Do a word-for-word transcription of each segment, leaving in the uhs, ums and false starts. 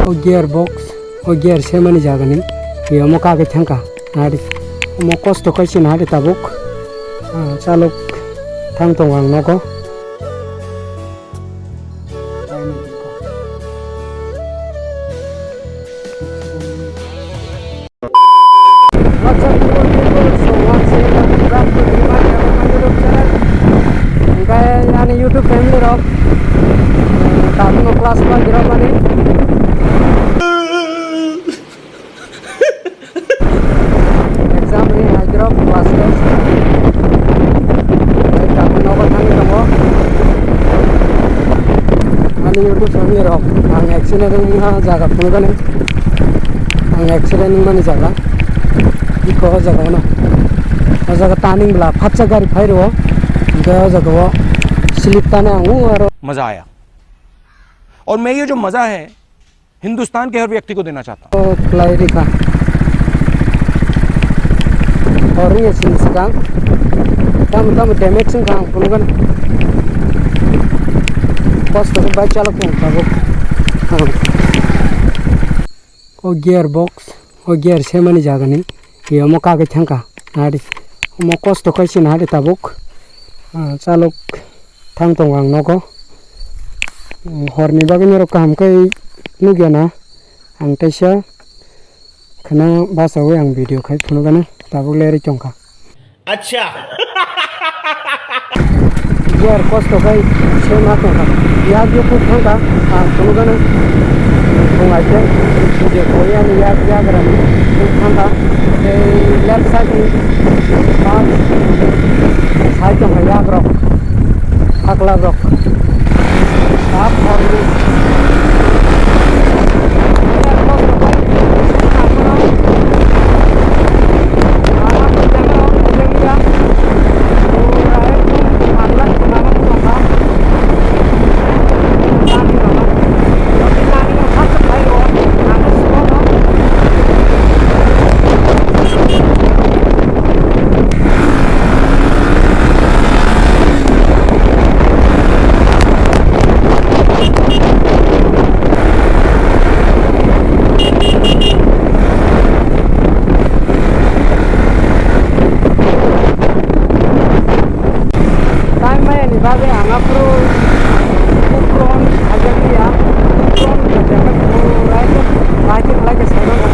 O gear box, o gear semani jagani, omo kagwi thangkha. Nahadi, omo kosto khe se nahadi tabuk. Ah, chalok thang tongo ang nogo. What's up, people? So, once again, welcome back to the Himani Yago Mandirok channel. Hingke ani YouTube family rok, eh, tabukno class five rok mani. Exam ri naikrok class test. Tei tabuk nogo thangwi tongo. Ani YouTube family rok, ang accident wngma jaga phunukani. Ang accident wngmani jaga. Iko o jaga ono. O jaga turning bwla phatsa gari phai rwo. Hingke o jaga o slip tane ang o aro. मजा आया। और मैं ये जो मजा है, हिंदुस्तान के हर व्यक्ति को देना चाहता हूँ। O khlai rikha. Horni sini sikang. Tamo tamo damage wngkha ang phunukani. Kosto khe bike chalok tong tabuk. O gear box, o gear semani jagani. Omo kagwi thangkha. Nahadi. Omo kosto khe se nahadi tabuk. Ah, chalok thang tongo ang nogo. Horni bagwi norok kaham khe nukya na. Ang teisa kheno bachawi ang video khai phunukgana tabuk lerwi tongkha. Acha. Yer kosto khai se ma tongkha. Yak yo kuk thangkha, ang phunukgana. Thung ai khe je koi ani yak yagra ni kuk thangkha. Tei left side ni bus sai tongkha yak rok. Hakla rok. Sap horni. Time maya ni bagwi ang aphuru Ukron hajak ya. Ukron hajak ya. Bai khe khlai khe saimano.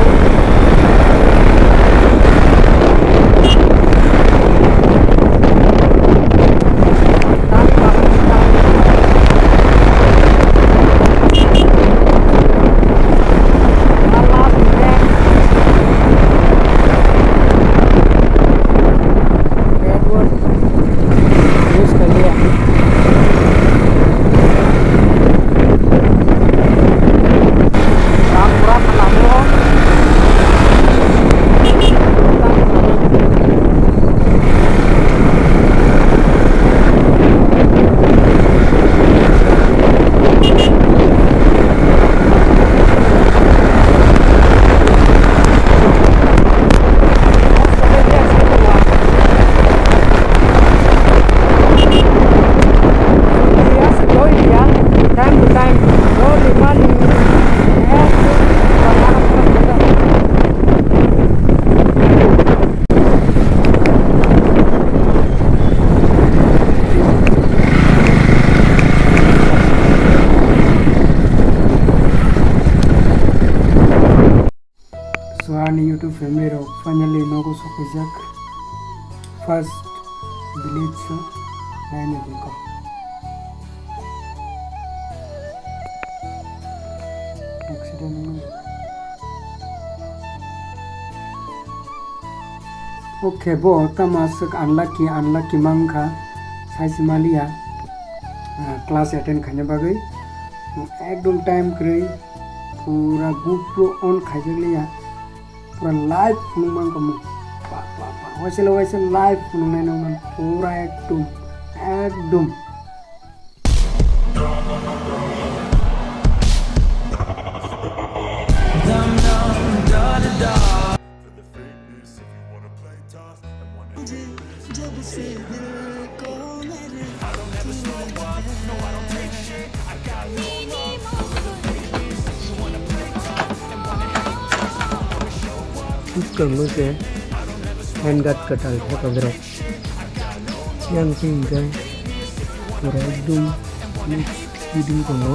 So, ani YouTube family rok finally nogo sokphaijak. First village so naini bikok. Accident wngmani. Okay, bo tamo aswk unlucky, unlucky mankha, saisi maliya, ah, class attend khaina bagwi. Ekdom time kwrwi, pura GoPro on khaijak liya, pura live phunuk mankha mung. Pa, pa, pa, waisalo waisa live phunuknai nangmani, pura ekdom, ekdom. Bwskango se hand guard kwtal thepagrok. Yang se hinkhe pura ekdum mix feeding tongo.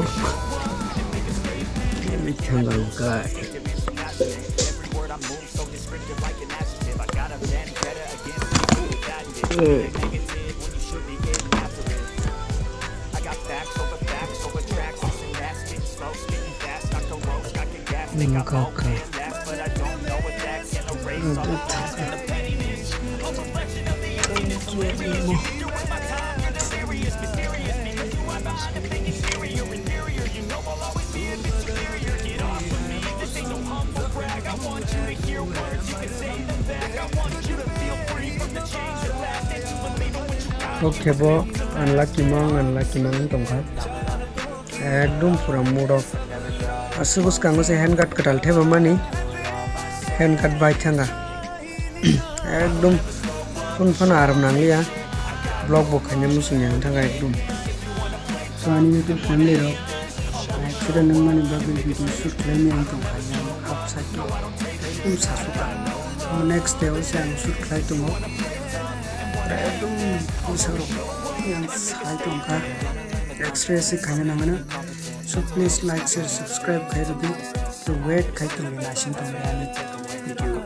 Thangkha wngkha. Wngkha kha. Oke, bo unlucky mang, unlucky mang tongkha. Ekdum pura mood off. Aswk bwskango se hand guard kwtal thepamani. Hand guard bai thangkha. Ekdum phone phano aram nangliya. Vlog bo khaina muchungya wng thangkha ekdum. So, ani YouTube family rok accident wngmani bagwi video shoot khlaimani ang tongkha, yang half side o ekdum sasuka. So, next day o se ang shoot khlai tongo. Pura ekdum bwsarok yang sai tongkha. X-ray se khaina nangano. So please like, share, subscribe khai rwdi. So wait khai tongdi, naising tongdi ani video.